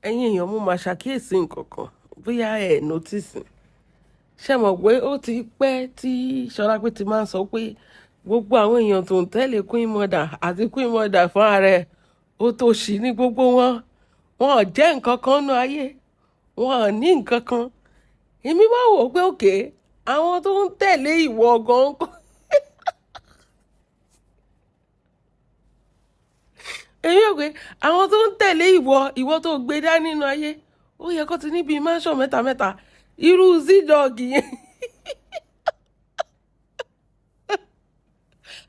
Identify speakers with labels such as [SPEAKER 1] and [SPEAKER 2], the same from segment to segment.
[SPEAKER 1] Ẹ̀yin èèyàn, mo máa ṣàkíyèsí nǹkan kan, bóyá ẹ notice. Ṣé mọ̀ pé ó ti pẹ́ tí Ṣọlápé ti máa ń sọ pé gbogbo àwọn èèyàn tó ń tẹ̀lé Queen Mother àti Queen Mother fún ara ẹ̀, ó tó ṣì ní gbogbo wọn. Wọn ò jẹ́ nǹkan kan nínú ayé, wọn ò ní nǹkan kan. Èmi wá wò pé okay, àwọn tó ń tẹ̀lé ìwọ gan kọ́. Èmi rò pé àwọn tó ń tẹ̀lé ìwọ, ìwọ tó gbé dá nínú ayé, ó yẹ kó ti ní bíi mansion mẹ́ta mẹ́ta, irú Z-Dog yẹn.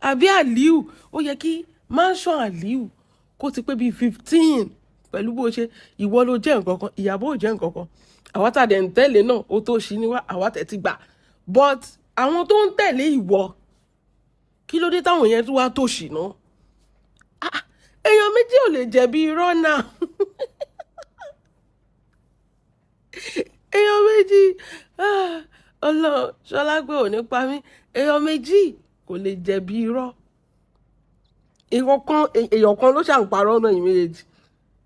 [SPEAKER 1] Àbí Aliu, ó yẹ kí mansion Aliu kó ti pé bíi 15 pẹ̀lú bó ṣe ìwọ ló jẹ́ nǹkan kan, Ìyábọ̀ ò jẹ́ nǹkan kan. Àwa tá dẹ̀ ń tẹ̀lé náà, ó tó ṣì ní wá, àwa tẹ̀ ti gbà. But àwọn tó ń tẹ̀lé ìwọ, kí ló dé táwọn yẹn tún wá tó ṣì náà? Ah, èèyàn méjì ò lè jẹ̀bi irọ́ náà. Èèyàn méjì, ah, Ọlọ́run, Ṣọlápé ò ní pa mí. Èèyàn méjì kò lè jẹ̀bi irọ́. Èèyàn kan ló ṣà ń parọ́ náà, ẹ̀yin méjèèjì.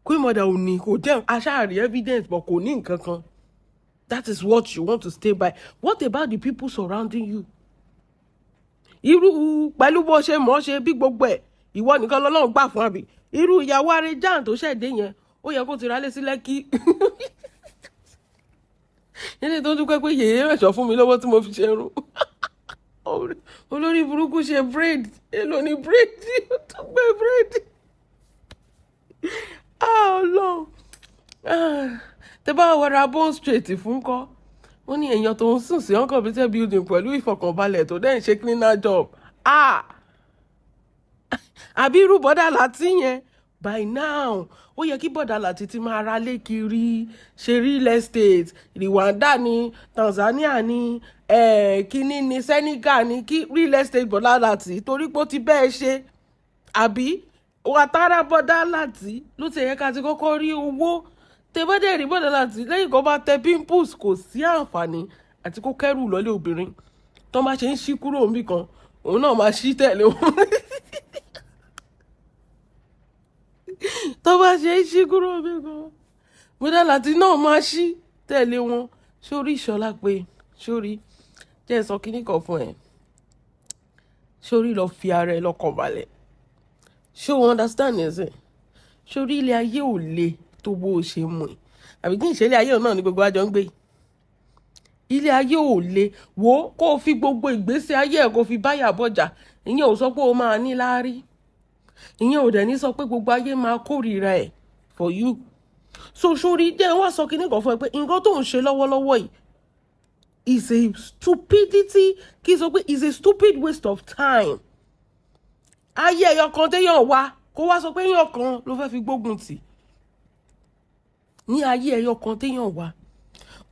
[SPEAKER 1] Queen Mother ò ní, kò jẹ́ aṣáàrí evidence, but kò ní nǹkan kan. That is what you want to stay by. What about the people surrounding you? Irú pẹ̀lú bó ṣe mọ̀ ṣe bí gbogbo ẹ̀, ìwọ nìkan lọ́lọ́run gbà fún àbí? Irú ìyàwó Arejan tó ṣẹ̀dé yẹn, ó yẹ kó ti ralé sí Lẹ́kí. Ilé tó dúpẹ́ pé yèyé ẹ̀ṣọ́ fún mi lọ́wọ́ tí mo fi ṣe irun. Olórí burúkú ṣe braid, èlò ní braid, ó tún gbé braid. Ah, Ọlọ́run. Ah, tẹ bá wọra bone straight fún kọ́, ó ní èèyàn tó ń sùn sí uncompleted building pẹ̀lú ìfọ̀kànbalẹ̀ tó dẹ̀ ń ṣe cleaner job. Ah! Àbí irú bọ́dà Láti yẹn, by now ó yẹ kí bọ́dà Láti ti máa ra lé kiri, ṣe real estate, Rwanda ní, Tanzania ní, kíní ní, Senegal ní, kí real estate bọ́dà Láti, torí pé ó ti bẹ́ẹ̀ ṣe. Àbí wàtárà bọ́dà Láti ló ti yẹ ká ti kọ́kọ́ rí owó. Tẹ bá dẹ̀ rí bọ́dà Láti lẹ́yìn kan bá tẹ pimples, kò sí àǹfààní àti kó kẹ́rù lọ́lé obìnrin. Tó bá ṣe ń ṣí kúrò níbì kan, òun náà máa ṣí tẹ̀lé wọn. Tó bá ṣe ń ṣí kúrò níbì kan, bọ́dà Láti náà máa ṣí tẹ̀lé wọn. Sórí Ṣọlápé, sórí jẹ́ ẹ sọ kíní kan fún ẹ. Sórí lọ fi ara ẹ lọ́kàn balẹ̀. Ṣé o understand ẹ sẹ́? Sórí ilé ayé ò le tó bó o ṣe mọ̀ ẹ́. Àbí kí n ṣe ilé ayé náà ni gbogbo àjọ ń gbé. Ilé ayé ò le. Wo kó o fi gbogbo ìgbésí ayé ẹ kó fi bá Ìyábọ̀ jà. Ìyẹn ò sọ pé o máa ní láárí. Ìyẹn ò dẹ̀ ní sọ pé gbogbo ayé máa kórìíra ẹ̀ for you. So sórí jẹ́ wá sọ kíní kan fún ẹ pé nǹkan tó ń ṣe lọ́wọ́lọ́wọ́ yìí is a stupidity, kí n sọ pé is a stupid waste of time. Ayé ẹyọ kan téèyàn wá, kó wá sọ pé èèyàn kan ló fẹ́ fi gbógun tì. Ní ayé ẹyọ kan téèyàn wá.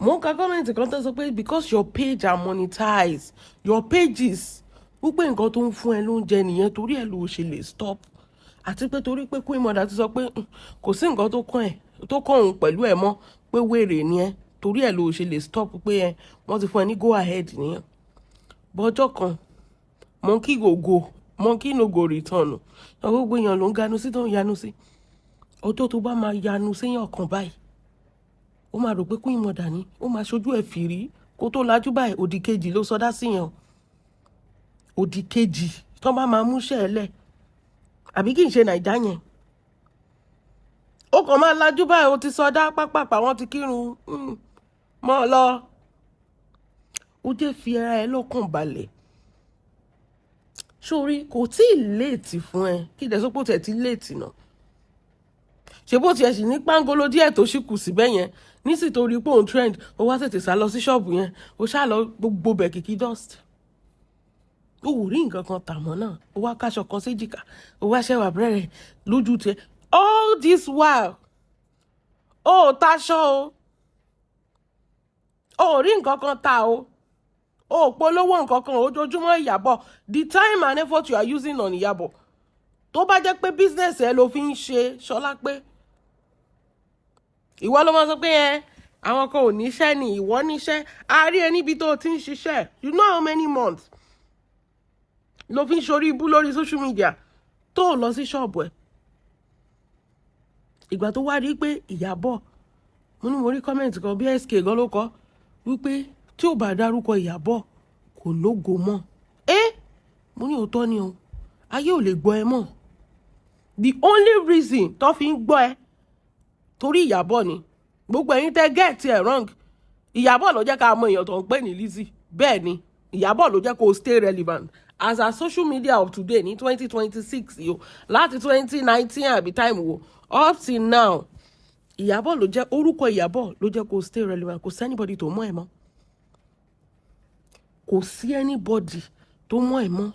[SPEAKER 1] Mo ń ka comment kan tó sọ pé because your page are monetized, your pages, wípé nǹkan tó ń fún ẹ lóúnjẹ nìyẹn, torí ẹ ló ṣe lè stop. Àti pé torí pé Queen Mother ti sọ pé kò sí nǹkan tó kàn ẹ́, tó kàn òun pẹ̀lú ẹ mọ́, pé wèrè ni ẹ, torí ẹ ló ṣe lè stop, pé ẹ wọ́n ti fún ẹ ní go ahead nìyẹn. Bọ́jọ́ kan, monkey go go, monkey no go return. Àwọn gbogbo èèyàn ló ń ganu sí tó ń yanu sí. Ọjọ́ tó bá máa yanu séyàn kan báyìí, ó máa rò pé Queen Mother ni, ó máa ṣojú ẹ̀ fìrí kó tó lajú báyìí, òdì kejì ló sọdá sí yẹn. Òdì kejì tó bá máa mú ṣẹ́ẹ̀lẹ̀, àbí kì í ṣe Nàìjà yẹn. Ó kàn máa lajú báyìí, ó ti sọdá pápápá, wọ́n ti kírun mọ́ ọ lọ. Ó jẹ́ fi ara ẹ lọ́kàn balẹ̀. Sórí kò tí ì late fún ẹ, kí ìdẹ́sọ́pọ̀ pé ó tiẹ̀ ti late náà. Ṣé bó tiẹ̀ sì ní pángolo díẹ̀ tó ṣì kù síbẹ̀ yẹn, nítorí pé òun trend, ó wá tètè sá lọ sí ṣọ́ọ̀bù yẹn, ó ṣá lọ gbogbo bẹ̀ kìkì dust. Ó ò rí nǹkan kan tà mọ́ náà, ó wá káṣọ kan séjìká, ó wá ṣẹ́wà bẹ̀rẹ̀ lójú tiẹ̀. All this while, ó ò taṣọ o, ó ò rí nǹkan kan tà o, ó ò polówó nǹkan kan ojoojúmọ́ Ìyábọ̀. The time and effort you are using on Ìyábọ̀, tó bá jẹ́ pé business ẹ ló fi ń ṣe, Ṣọlápé, ìwọ ló máa sọ pé ẹ àwọn kan ò níṣẹ́ ni ìwọ níṣẹ́. A rí ẹ níbi tó o ti ń ṣiṣẹ́. You know how many months ló fi ń ṣorí ibú lórí social media tó o lọ sí ṣọ́ọ̀bù ẹ̀? Ìgbà tó wá rí pé Ìyábọ̀ Mo ní mo rí comment kan bí SK gan ló kọ wípé tí ò bá dárúkọ Ìyábọ̀, kò lógo mọ́. Ẹ́, mo ní òótọ́ ni o, ayé ò lè gbọ́ ẹ mọ́. The only reason tó fi ń gbọ́ ẹ, torí Ìyábọ̀ ni. Gbogbo ẹ̀yin tẹ́ get ẹ̀ wrong, Ìyábọ̀ ló jẹ́ ká mọ èèyàn tó ń pè ní Lizzy. Bẹ́ẹ̀ ni, Ìyábọ̀ ló jẹ́ kó stay relevant as a social media of today ní 2026 yìí o. Láti 2019 àbí time wo up till now, Ìyábọ̀ ló jẹ́, orúkọ Ìyábọ̀ ló jẹ́ kó stay relevant. Kò sí anybody tó mọ̀ ẹ́ mọ́, kò sí anybody tó mọ̀ ẹ́ mọ́.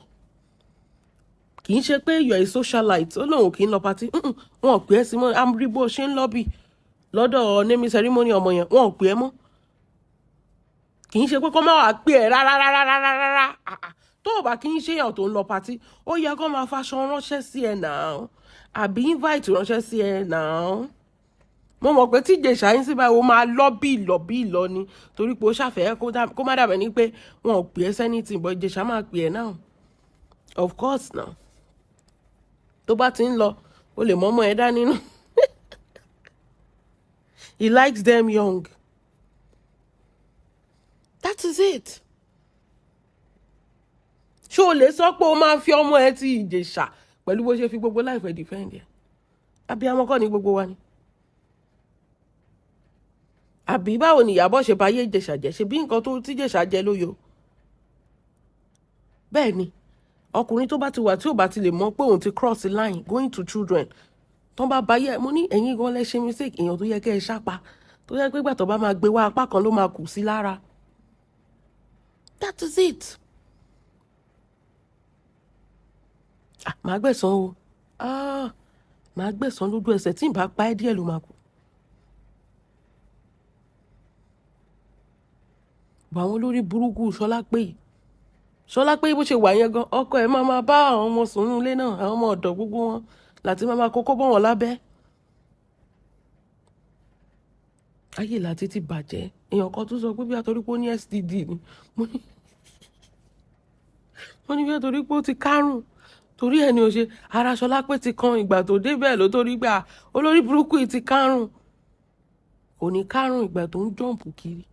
[SPEAKER 1] Kì í ṣe pé you are a socialite, ó lóun kì í lọ party. Wọn ò pè é sí mọ́. Amúrí bó ṣe ń lọ́bì lọ́dọ̀ naming ceremony ọmọ yẹn, wọn ò pè é mọ́. Kì í ṣe pé kó má wàá pè é rárá rárá rárá rárá. Tó o bá kì í ṣe èèyàn tó ń lọ party, ó yẹ kó máa faṣọ ránṣẹ́ sí ẹ náà, àbí invite ránṣẹ́ sí ẹ náà. Mo mọ̀ pé tí Ìjẹ̀ṣà yín sí báyìí, ó máa lọ bí lọ bí lọ ni, torí pé ó ṣàfẹ́ kó má dàbẹ̀ ní pé wọn ò pè é sẹ́nìtì, but Ìjẹ̀ṣà máa pè é náà, of course now. Tó bá ti ń lọ, o lè mọ́mọ́ ẹ dání nù. He likes them young, that is it. Ṣé o lè sọ pé o máa fi ọmọ ẹ ti Ìjẹ̀ṣà pẹ̀lú bó ṣe fi gbogbo life ẹ defend ẹ? Abiyamọ kọ́ ni gbogbo wa ni, àbí báwo ni Ìyábọ̀ ṣe bá yé Ìjẹ̀ṣà jẹ́? Ṣe bí nǹkan tó tí Ìjẹ̀ṣà jẹ ló yọ. Bẹ́ẹ̀ ni, ọkùnrin tó bá ti wà, tí ò bá ti lè mọ̀ pé òun ti cross the line going to children, tó bá bá yẹ, mo ní ẹ̀yin gan lẹ ṣe mistake. Èèyàn tó yẹ kẹ́ ẹ ṣápa, tó yẹ pé gbà tó bá máa gbé wá, apá kan ló máa kù sí lára. That is it. Ah, màá gbẹ̀san o. Ah, màá gbẹ̀san lójú ẹsẹ̀. Tí n bá pa ẹ́, díẹ̀ ló máa kù. Bọ̀ àwọn olórí burúkú Ṣọlá pé yìí, Ṣọlá pé bó ṣe wà yẹn gan, ọkọ ẹ̀ máa máa bá àwọn ọmọ sùn nínú ilé náà, àwọn ọmọ ọ̀dọ̀ gbogbo wọn láti máa máa kókó bọ̀ wọ́n lábẹ́. Ayé láti ti bàjẹ́. Èèyàn kan tún sọ pé bí àtọ́rí pé ó ní STD ni. Mo ní wọ́n ní bí àtọ́rí pé ó ti kárùn, torí ẹ̀ ni ò ṣe ara. Ṣọlá pé ti kan ìgbà tó dé bẹ́ẹ̀ ló torí gbà olórí burúkú yìí ti kárùn, kò ní kárùn ìgbà tó ń jump kiri.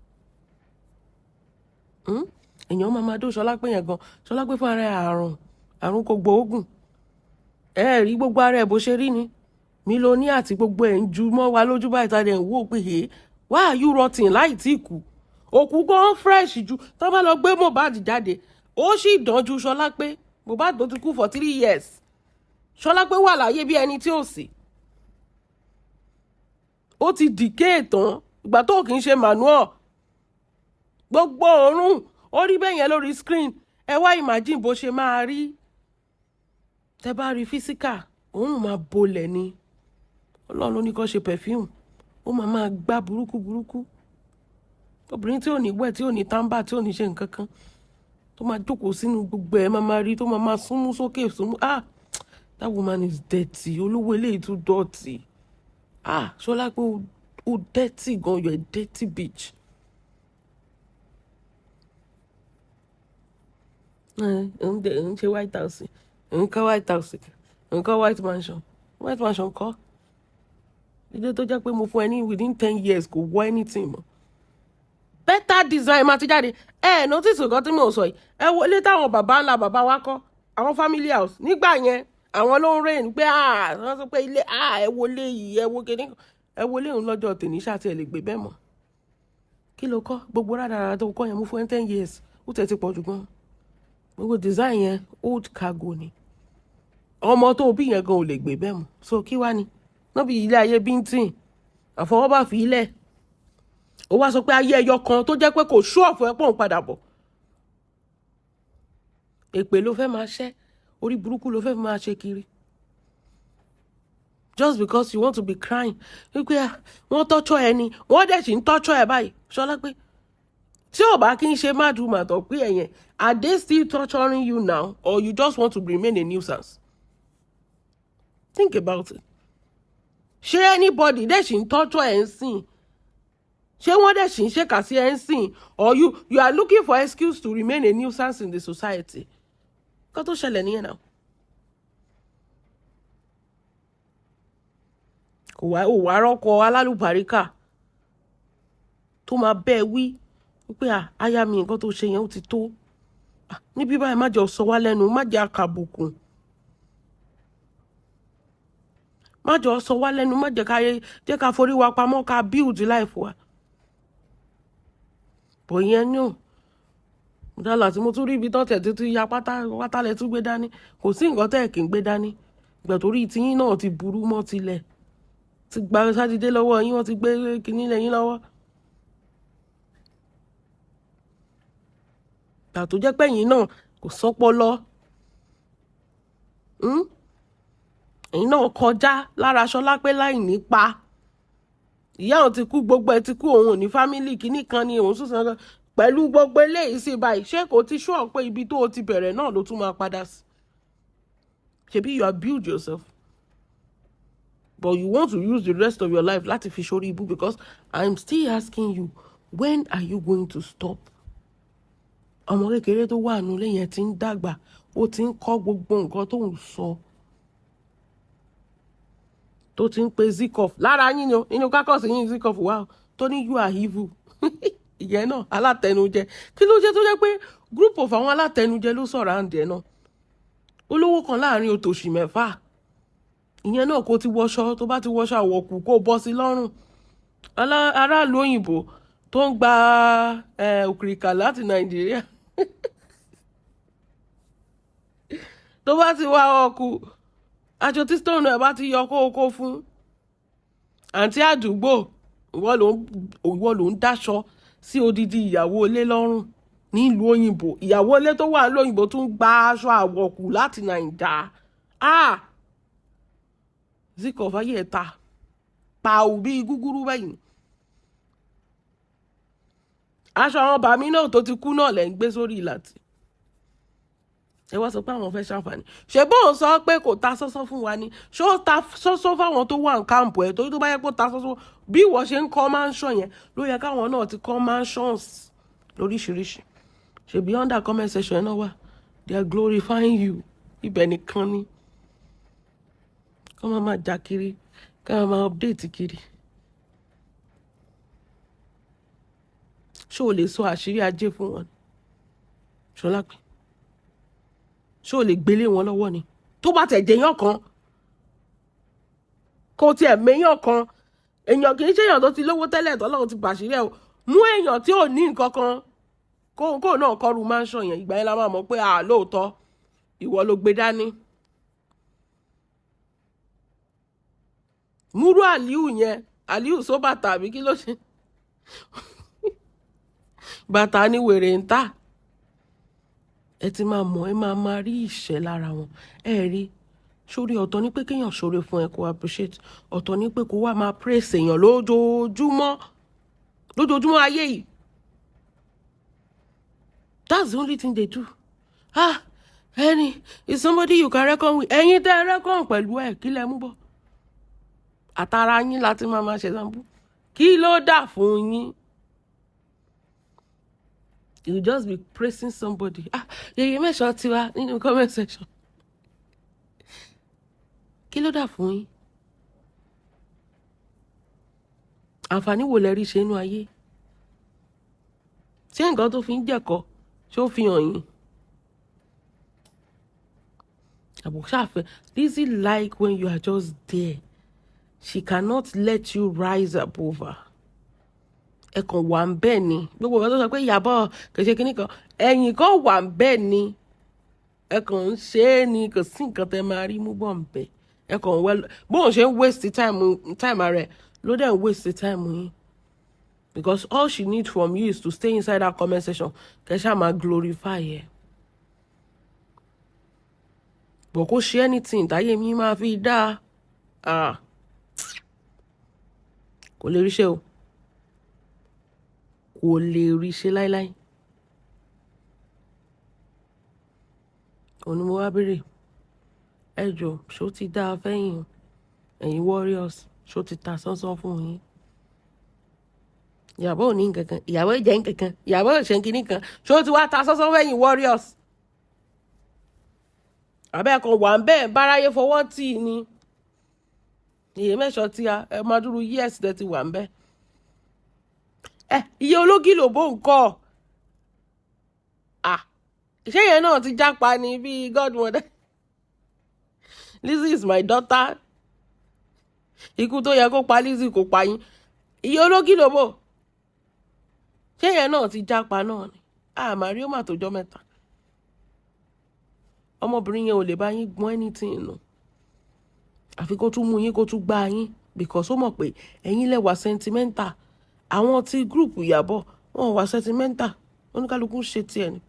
[SPEAKER 1] Èèyàn máa máa dó Ṣọlá pé yẹn gan. Ṣọlá pé fún ara ẹ̀, àrùn àrùn kò gbóògùn. Ẹ rí gbogbo ara ẹ̀ bó ṣe rí ni mílíọ̀nì àti gbogbo ẹ̀ ń ju mọ́ wa lójú báyìí, tá a dẹ̀ ń wò pé, hey, why are you rotting láì tí kú? Òkú gan fresh ju tó bá lọ gbé Mohbad jáde, ó sì dán ju Ṣọlá pé. Mohbad tó ti kú for 3 years, Ṣọlá pé wà láyé bí ẹni tí ò sí. Ó ti decay tán. Ìgbà tó kì í ṣe manual, gbogbo òórùn ó rí bẹ́ẹ̀ yẹn lórí screen. Ẹ wá imagine bó ṣe máa rí tẹ bá rí physical. Òórùn máa bolẹ̀ ni. Ọlọ́run ló ní kó ṣe perfume, ó máa máa gbá burúkú burúkú. Obìnrin tí ò ní wẹ̀, tí ò ní tàǹbà, tí ò ní ṣe nǹkan kan, tó máa jókòó sínú gbogbo ẹ̀, máa máa rí tó máa máa súnmú sókè súnmú. Ah, that woman is dirty. Olówó eléyìí tún dirty. Ah, Ṣọlá pé ó dirty gan. You are a dirty bitch. Ń ṣe White House, ń kọ́ White House, ń kọ́ White Mansion. White Mansion kọ́ ilé tó jẹ́ pé mo fún ẹ ní within 10 years, kò wọ́ anything mọ́. Better design máa ti jáde. Ẹ notice nǹkan tí mò ń sọ yìí. Ẹ wo ilé táwọn bàbá ńlá bàbá wa kọ́, àwọn family house nígbà yẹn, àwọn ló ń reign pé, ah, wọ́n sọ pé ilé, ah, ẹ wo ilé yìí, ẹ wo kíní, ẹ wo ilé òun lọ́jọ́ tèmi ṣáà tí ẹ lè gbé bẹ́ẹ̀ mọ́. Kí ló kọ́? Gbogbo rádaràda tó kọ́ yẹn, mú fún ẹ 10 years, ó tẹ̀ ti pọ̀ jù gan. Gbogbo design yẹn, old cargo ni. Ọmọ tó bí yẹn gan ò lè gbé bẹ́ẹ̀ mọ́. So kí wá ni níbi ilé ayé bíntín àfọwọ́bà fi ilẹ̀? Ó wá sọ pé ayé ẹyọ kan tó jẹ́ pé kò sú ọ̀fọ̀ ẹ pọ̀ ń padà bọ̀. Èpè ló fẹ́ máa ṣẹ́, orí burúkú ló fẹ́ máa ṣe kiri, just because you want to be crying wípé wọ́n tọ́jọ́ ẹ ni, wọ́n dẹ̀ sì ń tọ́jọ́ ẹ báyìí. Ṣọlá pé tí ò bá kí n ṣe mad woman tó pé ẹ̀yẹn, are they still torturing you now, or you just want to remain a nuisance? Think about it. Ṣé anybody dẹ̀ sì ń tọ́jọ́ ẹ̀ ń sìn? Ṣé wọ́n dẹ̀ sì ń ṣèkà sí ẹ̀ ń sìn, or you are looking for excuse to remain a nuisance in the society? Kó tó ṣẹlẹ̀ nìyẹn náà. Kò wá, ò wá rọ́kọ alálùbáríkà. Tó máa bẹ́ẹ̀ wí wípé, "À, aya mi, nǹkan tó ṣe yẹn ó ti tó. Níbí báyìí, má jẹ́ ó sọ wá lẹ́nu, má jẹ́ àkàbùkù. Má jẹ́ ó sọ wá lẹ́nu, má jẹ́ ká jẹ́ ká forí wa pamọ́, ká build life wa." Bọ̀ yẹn ní ò dálà tí mo tún rí ibi tọ́tẹ̀ títí ya pátá pátá lẹ tún gbé dání. Kò sí nǹkan tẹ́ ẹ̀ kì í gbé dání. Ìgbà torí tiyín náà ti burú mọ́ tilẹ̀. Ti gba Sátidé lọ́wọ́ yín, wọ́n ti gbé kiní lé yín lọ́wọ́. Ìgbà tó jẹ́ pé ẹ̀yin náà kò sọ́pọlọ. Ẹ̀yin náà kọjá lára Ṣọlápé láì nípa. Ìyá òun ti kú, gbogbo ẹ ti kú, òun ò ní family, kiní kan ni òun sùn sàn. Pẹ̀lú gbogbo eléyìí sí báyìí, ṣé kò ti sure pé ibi tó o ti bẹ̀rẹ̀ náà ló tún máa padà sí? Ṣebí you have built yourself. But you want to use the rest of your life láti fi ṣorí ibú, because I'm still asking you, when are you going to stop? Ọmọ kékeré tó wà nínú ilé yẹn ti ń dàgbà, ó ti ń kọ́ gbogbo nǹkan tó ń sọ. Tó ti ń pe Zikov lára yín ni o, nínú caucus yín Zikov wà o, tó ní you are evil. Ìyẹn náà alátẹnujẹ. Kí ló jẹ́ tó jẹ́ pé group of àwọn alátẹnujẹ ló sọ̀rọ̀ àǹdẹ̀ náà? Olówó kan láàrin òtòṣì mẹ́fà. Ìyẹn náà kó ti wọṣọ, tó bá ti wọṣọ àwọ̀kù kó bọ́ sí lọ́rùn. Aráàlú òyìnbó tó ń gba òkìrìkà láti Nàìjíríà. Tó bá ti wá ọkù, aṣọ tí stone ẹ̀ bá ti yọ kó kó fún. Àǹtí àdúgbò, ìwọ ló ń dáṣọ sí odidi ìyàwó ilé lọ́rùn nílùú òyìnbó. Ìyàwó ilé tó wà nílùú òyìnbó tún gba aṣọ àwọ̀kù láti Nàìjà. Ah! Zikov ayé ẹ̀ ta. Pàù bí gúgúrú báyìí. Aṣọ àwọn bàmí náà tó ti kú náà lẹ̀ ń gbé sórí ìlàtí. Ẹ wá sọ pé àwọn fẹ́ ṣàǹfààní. Ṣé bóun sọ pé kò ta sọ́sọ́ fún wa ni? Ṣé ó ta sọ́sọ́ fáwọn tó wà ní camp ẹ̀? Torí tó bá yẹ kó ta sọ́sọ́, bí ìwọ ṣe ń kọ́ mansion yẹn, ló yẹ káwọn náà ti kọ́ mansions lóríṣiríṣi. Ṣebí under comment section náà wà. They are glorifying you. Ibẹ̀ nìkan ni. Kọ́ máa ma jà kiri, ká máa ma update kiri. Ṣé o lè sọ àṣírí ajé fún wọn? Ṣọlápé. Ṣé o lè gbélé wọn lọ́wọ́ ni? Tó bá tẹ̀ jẹ́ èèyàn kan, kó tiẹ̀ méyàn kan, èèyàn kì í ṣe èèyàn tó ti lówó tẹ́lẹ̀ tọ́lọ́run ti bàṣírí ẹ̀ o. Mú èèyàn tí ò ní nǹkan kan, kó náà kọ́ru mansion yẹn, ìgbà yẹn la máa mọ̀ pé à lóòótọ́ ìwọ ló gbé dání. Múrú Àlíù yẹn, Àlíù sóbàtà àbí kí ló ṣe? Bàtà ni wèrè ń tà. Ẹ ti máa mọ̀, ẹ máa máa rí ìṣẹ́ lára wọn. Ẹ rí, sórí ọ̀tọ̀ ní pé kéèyàn ṣoore fún ẹ kó appreciate. Ọ̀tọ̀ ní pé kó wá máa praise èèyàn lójoojúmọ́. Lójoojúmọ́ ayé yìí. That's the only thing they do. Ah, ẹni is somebody you can reckon with. Ẹ̀yin tẹ́ ẹ reckon pẹ̀lú ẹ̀, kí lẹ mú bọ̀? Àtàrà yín láti máa máa ṣe example. Kí ló dà fún yín? You just be praising somebody. Ah, yèyé mẹ́sàn-án tiwa nínú comment section. Kí ló dà fún yín? Àǹfààní wo lẹ rí ṣe inú ayé? Ṣé nǹkan tó fi ń jẹ̀kọ, ṣé ó fi hàn yín? Àbùsáfẹ́, Lizzy like when you are just there. She cannot let you rise above her. Ẹ kàn wà ń bẹ́ẹ̀ ni. Gbogbo nǹkan tó sọ pé Ìyábọ̀ kò ṣe kíní kan, ẹ̀yìn kan wà ń bẹ́ẹ̀ ni. Ẹ kàn ń ṣe é ni, kò sí nǹkan tẹ máa rí mú bọ̀ ń bẹ̀. Ẹ kàn well, bóun ṣe ń waste time rẹ̀ ló dẹ̀ ń waste time yín. Because all she needs from you is to stay inside that comment section. Kẹ́ ṣáà máa glorify ẹ. But kó ṣe anything táyé mi máa fi dá. Ah. Kò lè rí ṣe o. Kò lè rí ṣe láíláí. Òun ni mo wá béèrè. Ẹ jọ̀ọ́, ṣé ó ti dá fẹ́yìn? Ẹ̀yin warriors, ṣé ó ti ta sánsán fún yín? Ìyábọ̀ ò ní nǹkan kan, Ìyábọ̀ ò jẹ́ nǹkan kan, Ìyábọ̀ ò ṣe nǹkan kan. Ṣé ó ti wá ta sánsán fẹ́yìn warriors? Àbẹ́ kan wà ń bẹ́ẹ̀ báráyé fọwọ́ tì í ni. Èyí mẹ́sàn-án tí a ẹ máa dúró years tẹ́ ti wà ń bẹ́ẹ̀. Ẹ iye ológìlò bó ń kọ́. Ah, ṣé yẹn náà ti jápa ni bíi godmother? Lizzy is my daughter. Ikú tó yẹ kó pa Lizzy kò pa yín. Iye ológìlò bò, ṣé yẹn náà ti jápa náà ni? Àmàrí ó mà tó jọ́ 3. Ọmọbìnrin yẹn ò lè bá yín gbọ́n anything nù, àfi kó tún mú yín, kó tún gbá yín, because ó mọ̀ pé ẹ̀yin lẹ wà sentimental. Àwọn tí group Ìyábọ̀, wọn wà sentimental, oníkálukú ń ṣe tiẹ̀ ni.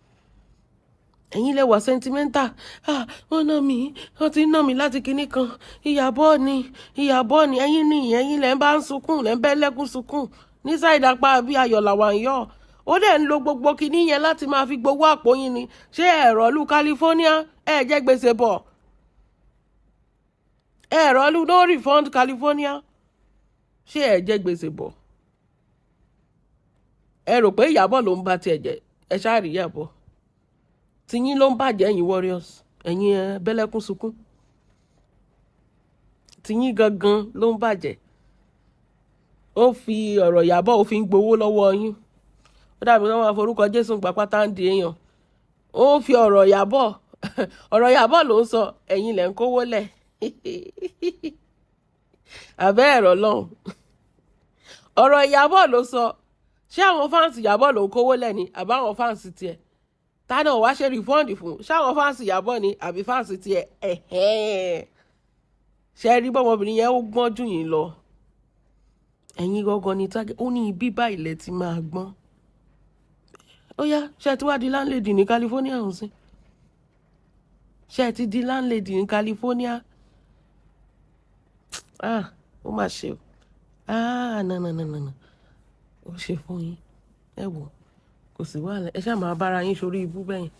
[SPEAKER 1] Ẹ̀yin lẹ wà sentimental. Ah, wọ́n ná mi, wọ́n ti ná mi láti kinní kan. Ìyábọ̀ ni, Ìyábọ̀ ni. Ẹ̀yin ni, ẹ̀yin lẹ ń bá ń sunkún, lẹ ń bẹ́ lẹ́kún sunkún ní side apá bí. Ayọ̀ làwà ń yọ̀. Ó dẹ̀ ń lo gbogbo kinní yẹn láti máa fi gbowó àpò yín ni. Ṣé ẹ̀rọ lu California ẹ̀ jẹ́ gbèsè bọ̀? Ẹ̀rọ lu no refund California, ṣé ẹ̀ jẹ́ gbèsè bọ̀? Ẹ rò pé Ìyábọ̀ ló ń ba tiẹ̀ jẹ́. Ẹ ṣáà rí Ìyábọ̀, tiyín ló ń bàjẹ́. Ẹ̀yin warriors, ẹ̀yin ẹ bẹ́lẹ́kún sunkún, tiyín gangan ló ń bàjẹ́. Ó fi ọ̀rọ̀ Ìyábọ̀, ó fi ń gbowó lọ́wọ́ yín. Ó dàbí wọ́n máa forúkọ Jésù gbà pátá ń di èèyàn. Ó fi ọ̀rọ̀ Ìyábọ̀, ọ̀rọ̀ Ìyábọ̀ ló ń sọ, ẹ̀yin lẹ̀ ń kówó lẹ̀ àbẹ́ ẹ̀rọ lọ́hùn. Ọ̀rọ̀ Ìyábọ̀ ló sọ. Ṣé àwọn fans Ìyábọ̀ ló ń kówó lẹ̀ ni, àbáwọn fans tiẹ̀? Tánà wá ṣe refund fún? Ṣáwọn fans Ìyábọ̀ ni àbí fans tiẹ̀? Ẹ̀hẹ́n, ṣe rí bọ́mọbìnrin yẹn, ó gbọ́n jù yín lọ. Ẹ̀yin gangan ni target. Ó ní ibi báyìí lẹ ti máa gbọ́n. Ó yá, ṣe ti wá di landlady ní California ọ̀hún sí? Ṣe ti di landlady ní California? Ah, ó mà ṣe o. Ah, no, no, no, no, no, ó ṣe fún yín. Ẹ wò, kò sí wàhálà, ẹ ṣáà máa bára yín sórí ibú bẹ́yìn.